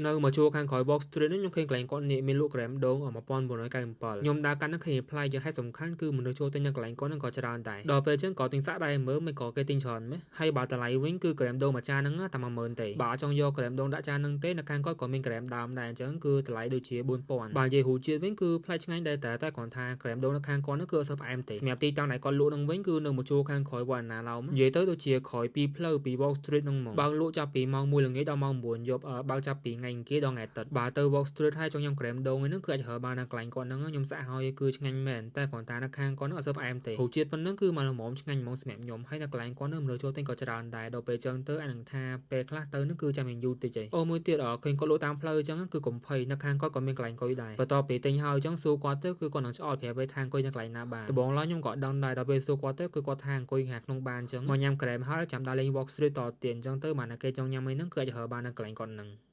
នៅមកជួរខាងក្រោយ Walk Street នេះខ្ញុំឃើញកន្លែងគាត់នេះមានលក់ក្រែមដូង1997ខ្ញុំដើរកាន់នឹងឃើញប្លែកយ៉ាងហេតុសំខាន់គឺមនុស្សចូលទិញនៅកន្លែងគាត់នឹងក៏ច្រើនដែរដល់ពេលចឹងក៏ទិញសាក់ដែរមើលមិនក៏គេទិញច្រើនម៉េះហើយបើតម្លៃវិញគឺក្រែមដូងមួយចានហ្នឹងតែ10000ទេបើអត់ចង់យកក្រែមដូងដាក់ចានហ្នឹងទេនៅខាងគាត់ក៏មានក្រែមដើមដែរអញ្ចឹងគឺតម្លៃដូចជា4000បើនិយាយរសជាតិវិញគឺប្លែកឆ្ងាញ់ដែរតែតែគ្រាន់ថាក្រែមដូងនៅខាងគាត់ហ្នឹងគឺអត់សូវផ្អែមទេសម្រាប់ទីតាំងដែលគាត់លក់ហ្នឹងវិញគឺនៅមួយជួរខាងក្រោយវត្តអណាឡោមនិយាយទៅដូចជាក្រោយពីផ្លូវពី Walk Street ហ្នឹងហ្មងបើកលក់ចាប់ពីម៉ោង1ល្ងាចដល់ម៉ោង9យប់បើកចាប់ពីថ្ងៃអង្គារដល់ថ្ងៃអាទិត្យបើទៅ Walk Street ហើយចង់ញ៉ាំក្រែមដូងហ្នឹងគឺអាចរើបាននៅកន្លែងគាត់ហ្នឹងខ្ញុំសាកហើយគឺឆ្ងាញ់មែនតែគ្រាន់តែនៅខាងគាត់ហ្នឹងអត់សូវផ្អែមទេរសជាតិប៉ុណ្ណឹងគឺមកល្មមឆ្ងាញ់ហ្មងសម្រាប់ខ្ញុំហើយនៅកន្លែងគាត់ហ្នឹងមនុស្សចូលទិញក៏ច្រើនដែរដល់ពេលចឹងទៅអានឹងថាពេលខ្លះទៅហ្នឹងគឺចាំមានយូរតិចឯងអូមួយទៀតឃើញគាត់លក់តាមផ្លូវចឹងគឺកុំភ័យនៅខាងគាត់ក៏មានកន្លែងអង្គុយដែរបន្ទាប់ពីទិញហើយចឹងសួរគាត់ទៅគឺគាត់នឹងឆ្អល់ប្រាប់ឲ្យថាអង្គុយនៅកន្លែងណាបានដំបូងឡើយខ្ញុំក៏ដឹងដែរដល់ពេលសួរគាត់ទៅគឺគាត់ថាអង្គុយខាងក្នុងបានចឹងមកញ៉ាំក្រែមហើយចាំដើរលេង Walk Street តទៀតចឹងទៅបានតែគេចង់ញ៉ាំអីហ្នឹងគឺអាចរើបាននៅកន្លែងគាត់ហ្នឹង។